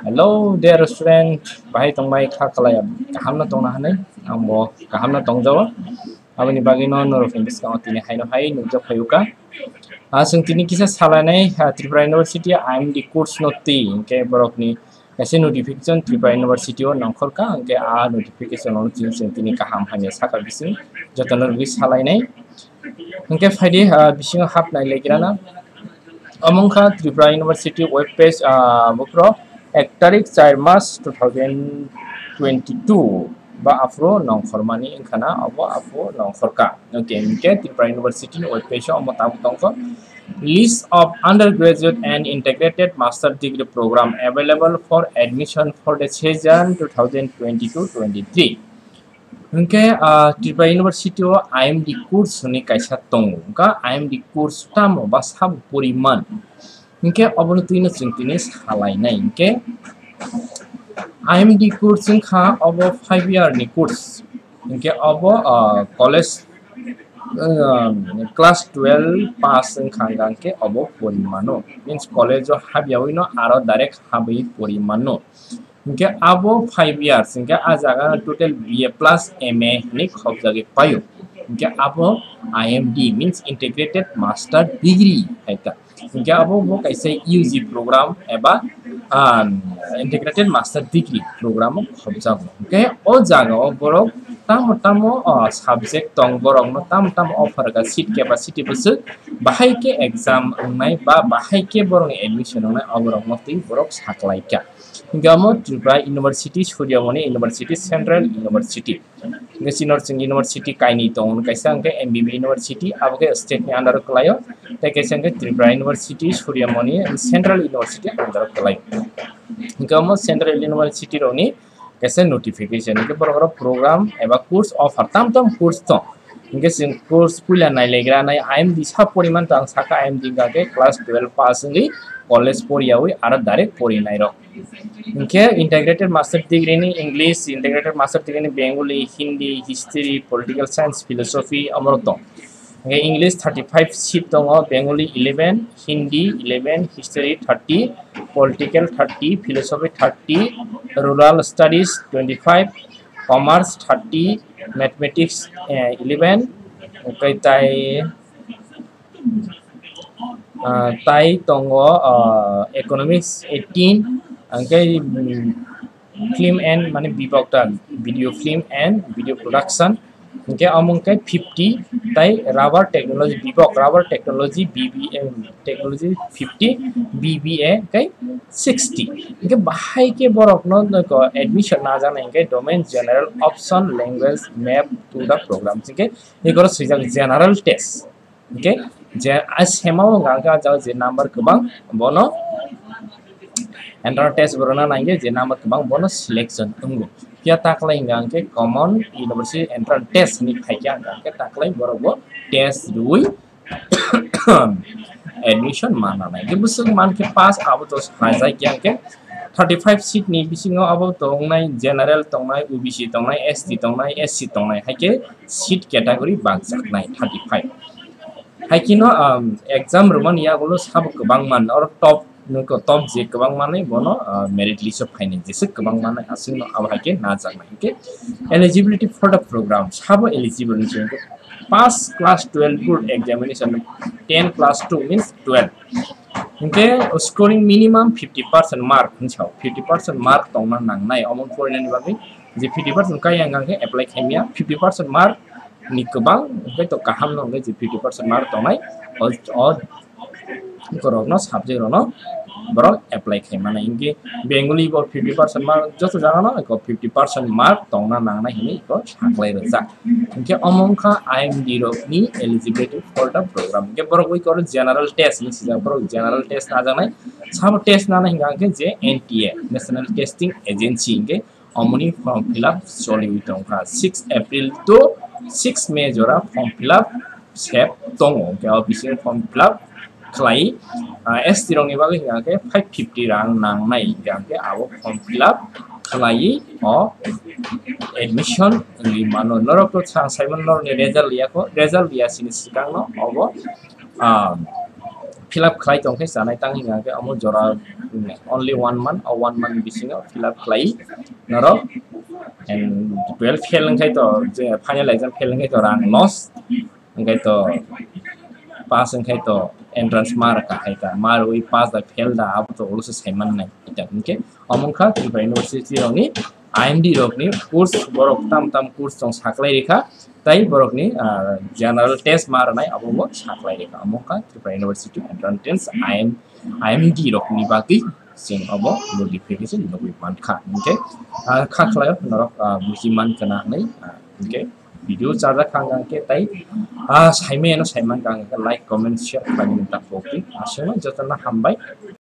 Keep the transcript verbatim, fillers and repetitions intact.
Hello dear student, bahai tongbai kha kalai, kaham no tongna hanai? Ang bo kaham no tongjao. Aboni bagwi no norok ni bwskango tini haino hai nukjak phaio ka. Ah, chwng tini kisa salainai, ah, Tripura University I M D course no twi, hwnkhe borok ni kaisa notification Tripura University o nongkhor ka, hwnkhe a notification o chwng, chwng tini kaham hai sakha bising joto no rwgwi salainai. Hwnkhe phaidi, ah, bisingo hapnai legrana. Omo wngkha Tripura University web page, ah, buphro ek tarik char March two thousand twenty-two ba aphuru nongkhormani wngkhana, obo aphuru nongkhorka. Okay, hwnkhe Tripura University ni web page o omo tabuk tongkha, list of undergraduate and integrated master degree program available for admission for the session two thousand twenty-two twenty-three. Hwnkhe, ah, Tripura University o I M D course hwnwi kaisa tongo. Wngkha I M D course tamo ba sabo poriman. Hwnkhe obono twino chwng tini salainai. Hwnkhe I M D course wngkha obo five year ni course. Hwnkhe obo, ah, college, ah, class twelve pass wngkha hwnkhe obo porimano. Means college o habyawi no aro direct habwi porimano. Hwnkhe abo five years, hwnkhe a jaga total B A plus M A hinwi khobjagwi paio. Hwnkhe abo I M D, means Integrated Master Degree hai ta. Hwnkhe abo bo kaisa U G program eba, um, Integrated Master Degree program o khobjago. Hwnkhe o jaga o borok tamo tamo, uh, subject tong, borok no tamo tamo offer ka seat capacity bwswk bahai khe exam wngnai ba bahai khe borok ni admission wngnai, o borok no twi borok saklaikha. Hingke amo Tripura University, Surya Moni University, Central University. Hingke senior chwng university kainwi tongo, kaisa hingke M B B University, abo khe state ni under o kwlaio, tei kaisa hingke Tripura University, Surya Moni, and Central University under o kwlaio. Hingke amo Central University rokni kaisa notification, hingke borok rok program eba course offer, tam tam course tong. Hingke chwng course puila nailegra nai I M D sa poriman to ang saka I M D hingka khe class twelve pass wngwi college poriyawi aro direct porinai rok. Hingke integrated master degree ni English, integrated master degree ni Bengali, Hindi, history, political science, philosophy omorok tong. Hingke English thirty five seat tongo, Bengali eleven, Hindi eleven, history thirty, political thirty, philosophy thirty, rural studies twenty five, commerce thirty, mathematics, eh, eleven, hingke tai, ah, tai tongo, ah, economics eighteen, hingke, mm, film and, mane, bibok ta, video film and video production, hingke omo hingke fifty, tai rubber technology, bibok rubber technology, B B M technology fifty, B B A hingke sixty. Hingke bahai khe borok no noiko admission najaknai hingke domain general option language map to the program. Hingke ikoro swijak general test. Hingke je a sema o hingka hingke ah jaga je number kwbang bono entrance test borok no nangkhe je number kwbang bono selection wngo. Phiya taklai hingka hingke common university entrance test hinwi phaikha hingka hingke taklai borok bo test rwui admission manna nai. Hingke bwswk mankhe pass abo to sajai khe hingke thirty five seat ni bisingo abo tongnai general tongnai, O B C tongnai, S T tongnai, S C tongnai, haikhe seat category bakjaknai thirty five. Haikhe no, um, exam rwmani yagulo sabo kwbang man, oro top, nuko top je kwbang manwi bono, uh, merit list o phainai, jeswk kwbang manwi aswkno abo haikhe najaknai. Hingke eligibility for the program, sabo eligible ni siyang khe pass class twelve board examination, ten class two means twelve. Hingke scoring minimum fifty percent mark hinwi sao, fifty percent mark tongna nangnai omo porinani bagwi, je fifty percent kaya hingka khe apply khaimya, fifty percent mark ni kwbang hingke to kaham no hingke je fifty percent mark tongnai o, o borok no subject rok no borok apply khai mano hingke Bengali bo fifty percent mark joto jaga no eko fifty percent mark tongna nangnai hinwi eko saklai rijak. Hingke omo wngkha I M D rok ni eligibility for the program. Hingke borok bai koro general test hinwi swijak, borok general test najaknai. Sabo test nana hingka hingke je N T A, National Testing Agency hingke omoni form fill up choliwi tongkha. Six April to six May jora form fill up sep tongo. Hingke o bisingo form fill up khlai, ah, S T rokni bagwi hingka khe five fifty rang nangnai, hingka khe abo form fill up khlai o admission wngwi mano. Norok to chwng saimano norokni result liya kho, result liya sini swkangno obo, ah, fill up khlai tong khe chanai tang hingkha khe omo jora, mm, only one month, o one month bisingo fill up khlai norok. And twelve fail wngkhai to, je final exam fail wngkhai to rang loss, wngkhai to pass wngkhai to entrance ma rwkha hai ta, ma rwi pass da fail da abo to ulo se sai man nai. Hingkhe omo wngkha Tripura University rokni I M D rokni course, borok tam tam course tong saklai rikha, tai borokni, ah, general test ma rwnai abo bo saklai rikha. Omo wngkha Tripura University entrance test I M, I M D rokni bagwi chwng obo notification nugwi mankha. Hingkhe, ah, kha khlaio norok, ah, buji mankha na hinwi, ah, hingkhe video charjak kha hingkhe tai, ah, saimano saimankha hingkhe like, comment, share khlaimani ta pokdi. Aswkno jotono hambai.